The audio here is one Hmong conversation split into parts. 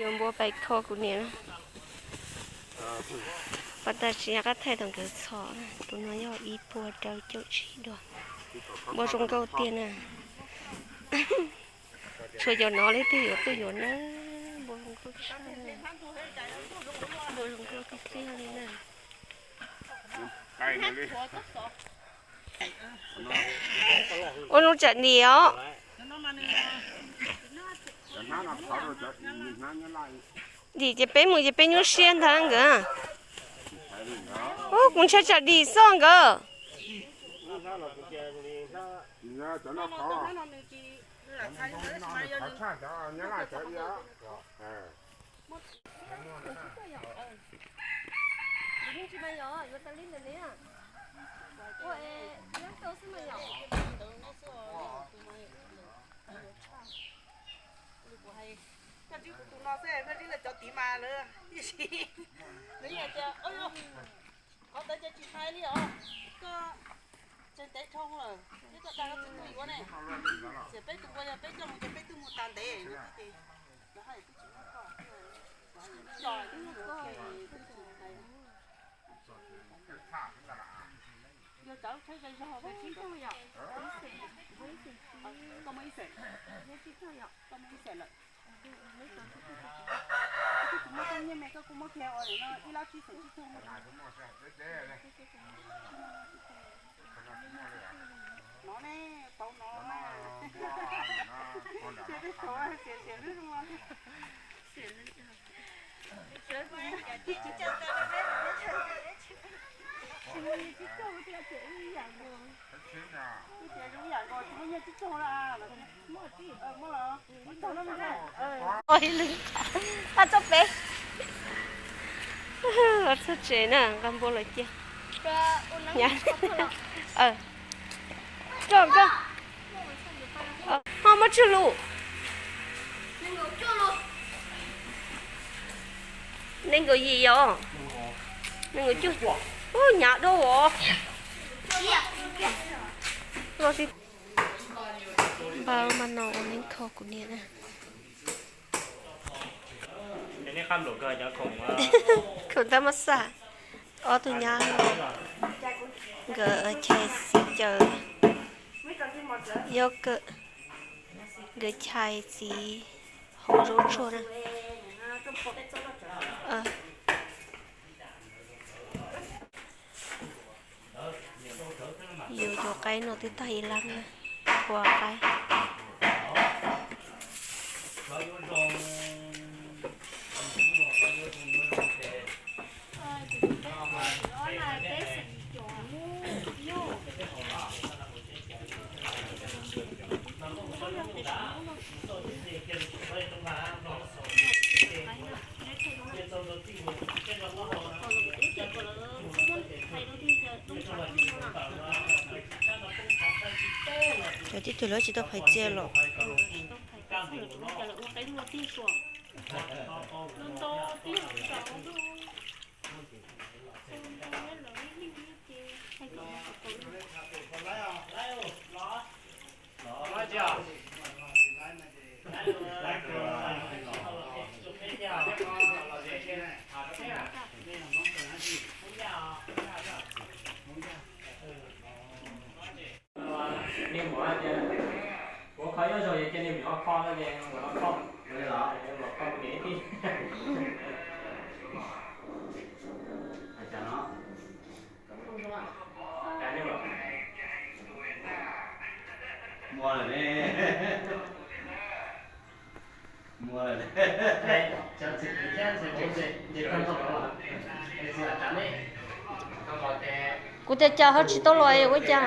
Yuav npua pais kho kuv niam na. Pas tas tsis nco qab thaij thaum nkawd txhom. Tus no yog ib puas rau caum tsib duas. Npua zoo nkauj tiag na. Tshuav cov no leej twg yuav tuaj yuav na. Npua zoo nkauj tshaj. Npua zoo nkauj tiag tiag li na. Ua zoo tsam nim os. Dim ces peb mus ces peb nyuaj siab ntag nkawd. Ub, kuv ntshai tsam dim xoj nkawd. Koj tsis kuv tus no xwb, Naj Zib lawv cov tid mas lawv, lawv yeej hais tias, qhov ntawd ces tsis hais li os, koj tseem tev dhau lawm, twb tau dag koj txiv tuaj yuav ne. Xiam peb tus npua yog peb coj mus ces peb twb mus tas ntev no ces lawv hais twb tsis muaj koj, twb tsis hais. Yog tsam lub tsheb zog zog, koj muaj ib xees, koj muaj ib xees lawm. Kuv muab koj nyiaj me koj kuj muab kiag ua no ib lab tsib xees tsib caug. No ne, pauv no, xiam xiam lub zoo. Txog peb, txog tsev na, nqa npua los cia. Ho muab tswj lus. Nees nkaum yim yom. Nees nkaum cuaj. Ub, hnyav dua os. Npawg mas no ua neeb kho kuv niam na. Khoom tab mab xaj, ob tug nyab nkawd chais txiv caws, yog kawm, nkawd chais txiv hau zaub tsuag na. Yuav cov qaib no twb tag ib lab na, ua qaib. Cov tib tug lawv tsis tau phais txiaj los. Niag muam tias, kuv kho ib zaug ces cia niag muam kho no ces muam no kho, muam kho kuv niam ib tij. Hais cas no? Muaj lawm ne. Muaj lawm ne. Kuv tias cas ho tsis tau los ua cas?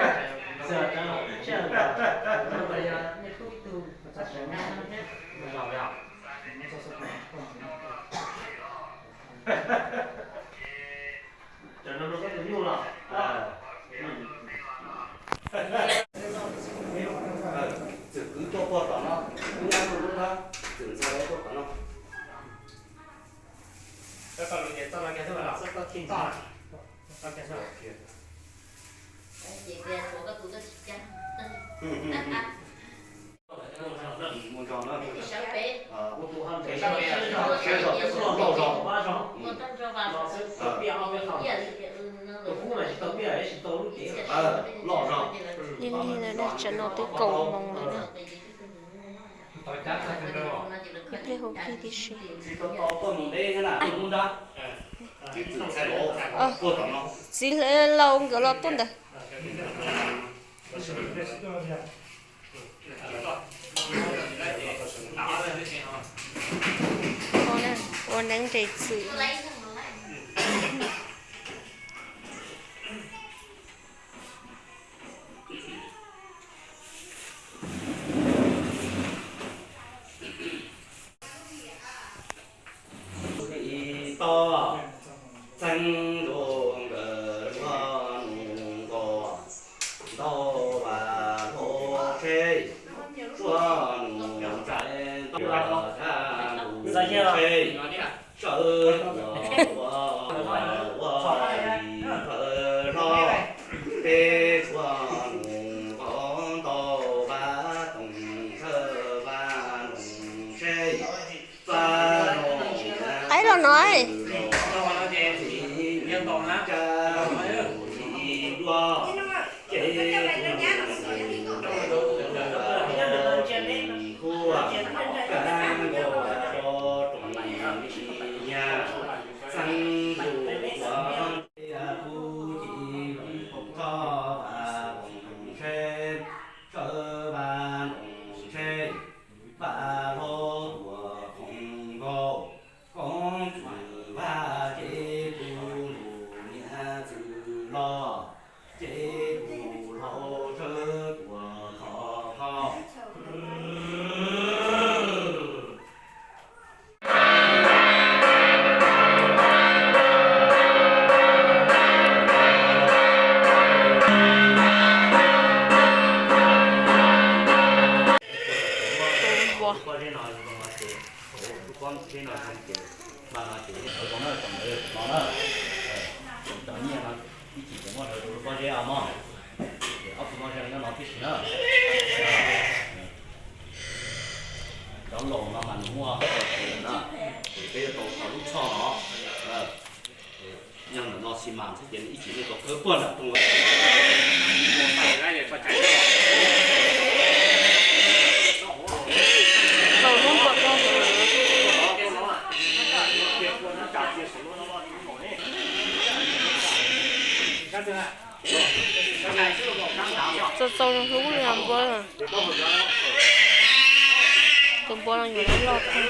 Txwm kwv tuaj puag tom no, lub nyab lub lub hnab, txwm ntxhais tuaj tom no. Mus nrog na. Mus nrog na. Sawv pem. Sawv pem. Tam no twb kaum moos lawm na. Ib pliag hu plig tib si. Txiv laus nkawd los tuaj ntawd. Ua neeb nres txwm. Txeeb zus nkawd tsuag nus nkaus ntau vas hlau tsheb, tsuag nus tsheb ntau vas thaj nus tsheb, sawv tuaj ua ua ua li pawg hlob, peb tsuag nus nkaus ntau vas toom tshawb vas noog tsheb. Qaib los no, Vaj hlob tuam khoom nkaus, koob txwm vaj ces kuv lus niam txwm los, ces kuv hlau tshawb tuam khov kho. Pob zeb no zoo no ces, pob zeb no zoo ces, mas no ces yeej tawv zoo na, tsoom ntawd no na. Cov nyiaj no ib chim ces muab rau lub pob zeb os mog. Ces ob tug pob zeb no nyob no tib si na. Cov laus no mas nws muaj qhov tias na, ces peb yuav tau thov lub txhoj no. Yog ntawm no xi mas thiab ces ib chim nej tau khawb puag nram rooj. Txaus txaus hlub li npua. Tus npua no yuav loj loj thiab.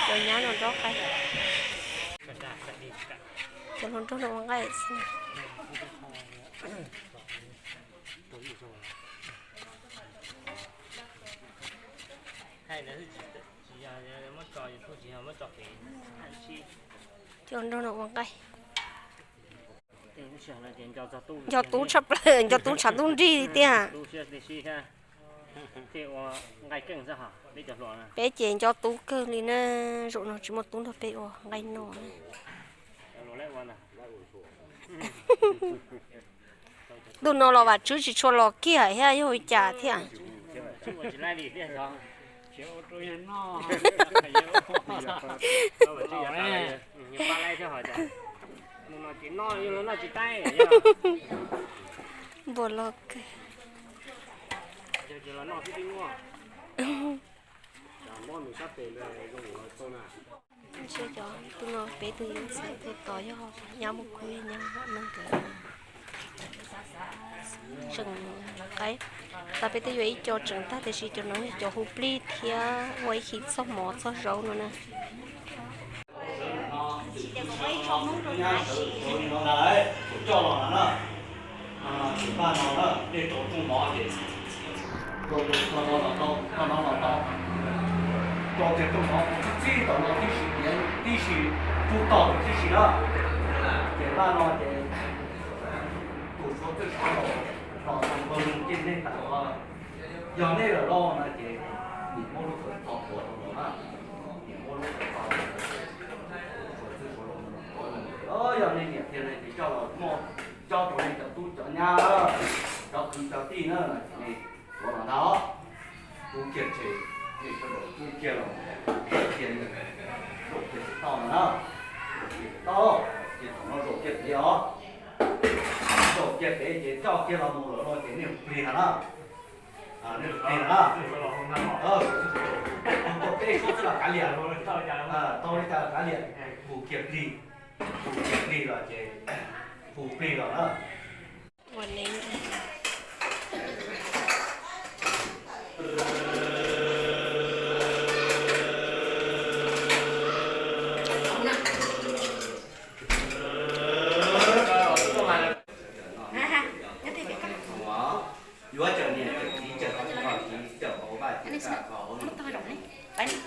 Cov nyab no nrog qaib, cov hluas nraug no ua nqaij xwb. Cov hluas nraug no ua nqaij. Nco tub tshaj plaws, nco tub tshav tub nrig li tiag. Peb ces nco tub kawg li na, zaum no tsis muaj tub nrog peb ua nqaij noj na. Ntuj no los Vam Tswb tsis tshua los kiag thiab yog ua cas thiab. Npua loj kawg. Ntshe cov tus no peb tus yuav ntxhais tus tod yog nyab Mus Khub, nyab Vam Meej nkawd tseem qaib. Tas peb twb yuav ib co tseem tag tiam sis cov no yog cov hu plig thiab ua ib khis txoj mov txoj zaub no na. Coj los na, ces paj no na, nej rau rooj mov ces rau no los tau, rau kiag rooj mov txij txij tau no tib si, tib si, tub tog tib si na. Ces paj no ces tus suav txwj suav laus los tau npau nug ces nej tas los, yog nej lawm los no ces nim muab lub kawm tho tuav rau no na, nim muab lub kawm tho tuav rau suav txwj suav laus no, yog nej niam tiag ne ces coj los muab cob rau nej cov tub cov nyab, cov kwv cov tij na, ces nej tuav los ntag. Kuv kiag tseg, Sawv daws pub kiag los, kiag zaum kiag tsis tau no na, zaum kiag tsis tau, ces thaum no zaum kiag pem os, zaum kiag pem ces coj kiag los mus lawm no ces nej plig no na, nej plig no na, tau peb suab xwb los kav liam, tau li cas los kav liam, pum kiag plig, pum kiag plig los ces pum plig los na. Ua neeb. Yuav cawm niam cawm txiv cawm tub cawm kiv cawm hauv vaj cawm txaj hauv nus,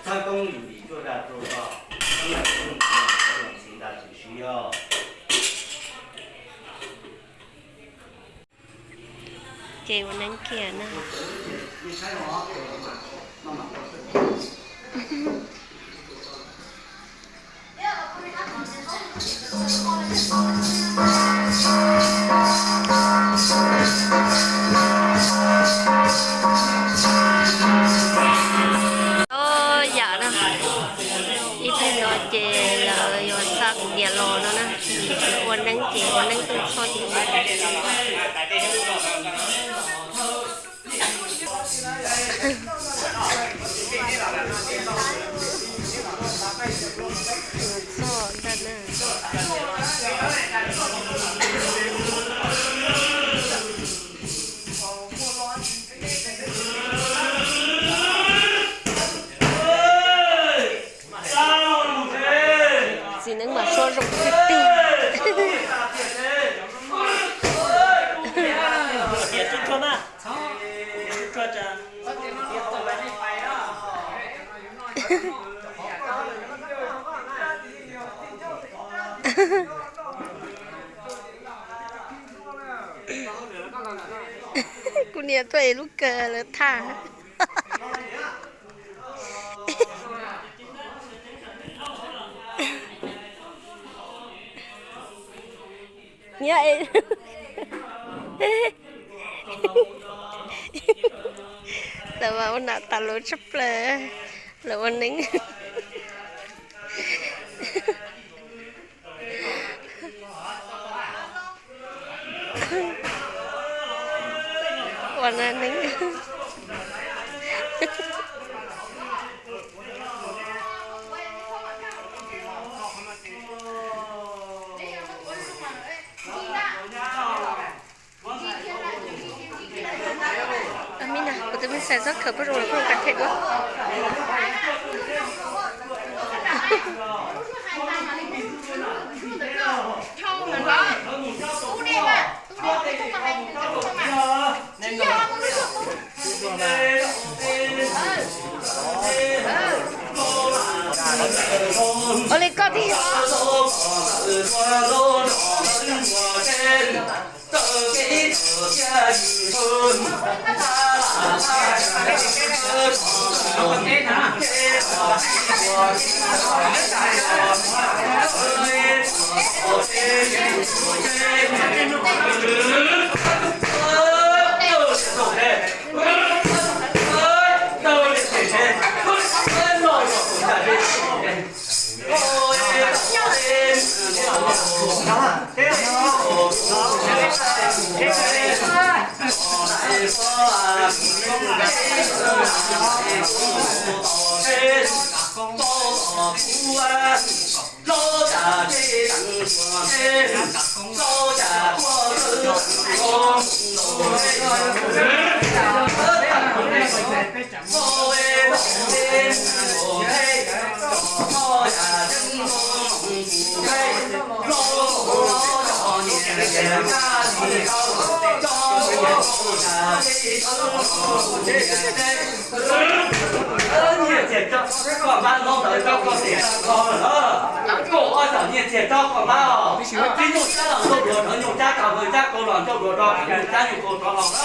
txhawb koob yus dim cuaj dag rau tog, txhawb leej tub ntxhiv los txhawb leej txiv nta tsis siv os. Ces ua neeb kiag na. Yam na, ib pliag no ces lawv yuav xa kuv niam los no na, ua neeb ces ua neeb txog ces txog ntag na. Txiv neeb mas suab zoo tiag tiag. Kuv niam tuaj es lub kawg lawv thaj. Nyob es lawv mas ua nam tas lawv tshaj plaws, lawv ua neeb. Ua neeb. Mib na, kuv tus me ntxhais txhob khaws paj zoo los paj zoo kav them dua. Ua li koj tiag. Nyiaj txiag rau koj mab, ntaub ntawv rau koj niam, koj ob txoj nyiaj txiag rau koj mab os. Tib nyuj cab los ncauj duav rau nyuj cab, cov hawj cab kaus los ncauj duav rau nyuj cab nyuj kaus rov los na.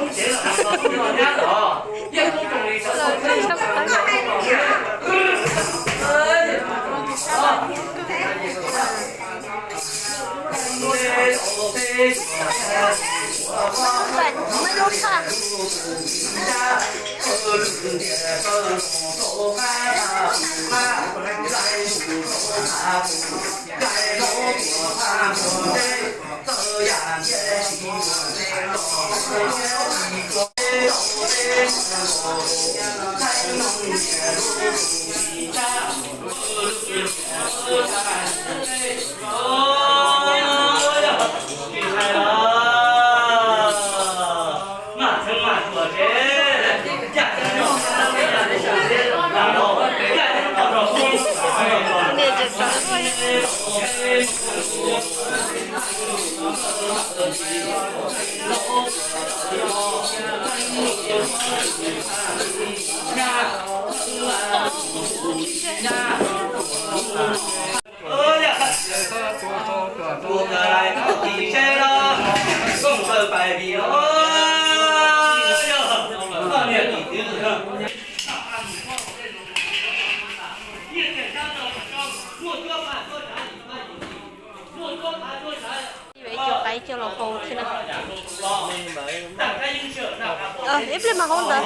Ib cov qaib coj los hau thiab na. Ib pliag mas hau ntawd.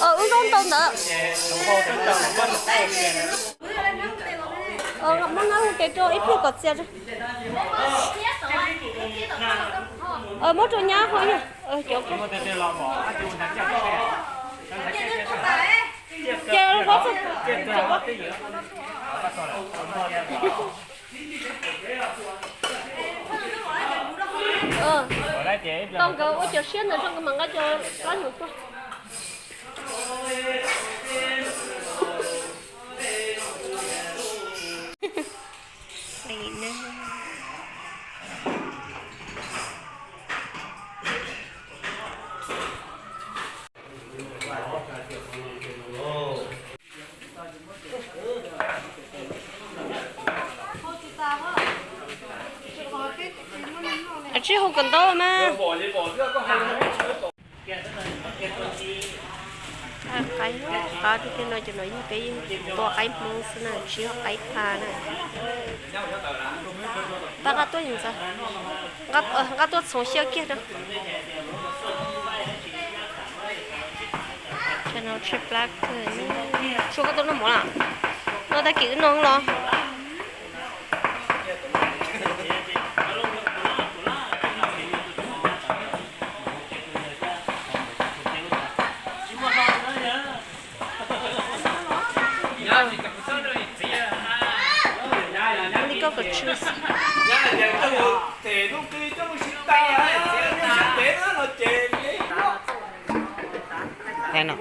Wb zaub ntau ntawd. Muab nab hu tes rau ib pliag kom txias. Muab rau nyab ho yog cov. Tau nkawd ua cov siab ntawd zoo nkawd mam nqa cov kab hnyuv tuaj. Tsis hu kom ntau mas. Qaib qab tiag tiag no ces no yog peb tua qaib Hmoob xwb na, tsis yog qaib pha na. Pab nqa tuaj ntxawg, nqa tuaj txhoov xyaw kiag rau. Tshuav koj tuaj noj mov lawm? Noj tag kis wb noj los. Li koj kom tsw xwb. Hais no.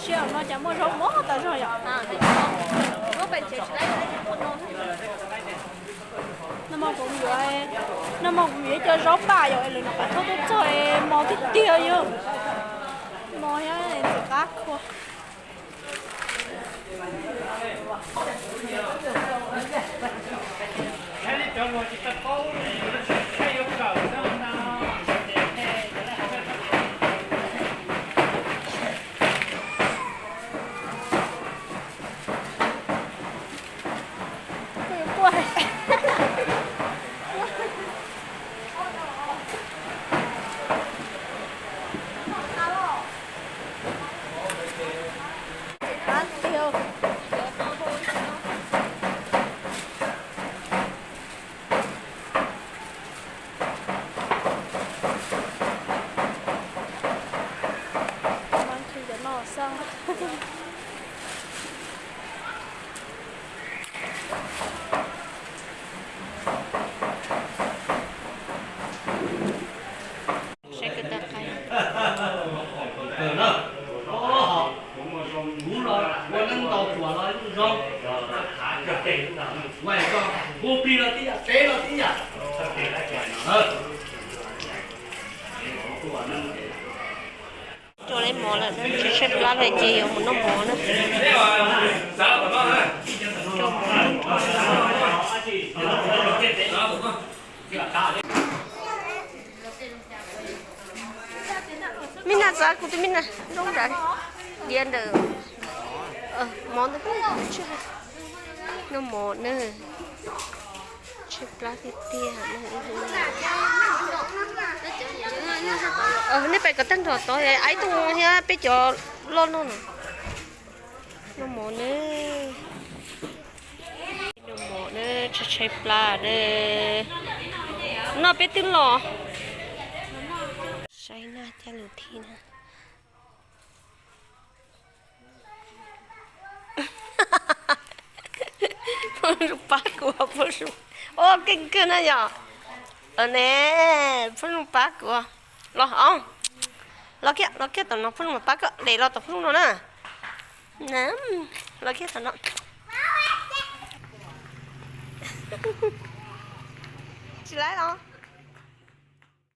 Sij hawm no cas muaj zaub mos tas zog yom? Nag hmo kuv yuav, nag hmo kuv yuav cov zaub paj yom, lwm no qhov thauj tuaj txog mos tiag tiag yom. Mos thiab ntxim qab khuav. Saib kawg tag qai. Kuv los ua neej tau tuam los zoo. Ua ib co hu plig los tib yam, teb los tib yam. Cua li mov lawm, tshaib tshaib plab li ces yuav mus noj mov na. Me nas, txav kuv tus me nas zoo nraim, diav ntawm mov ntawd. Noj mov na, tshaib plab tiag tiag. Nej pais kom tag nrho tod, aib tuaj thiab peb cov loj noj no. Noj mov na, noj mov na, tshaib tshaib plab na. Noj peb twb los. Saib na, caj lus thib na. Phooj ywg pab kuv, phooj ywg, o, keej kawg na yom. Ne, phooj ywg pab kuv. Los, los kiag, los kiag tom no, phooj ywg pab koj, les los tom phooj ywg no na. Los kiag tom no. Tsis laib los.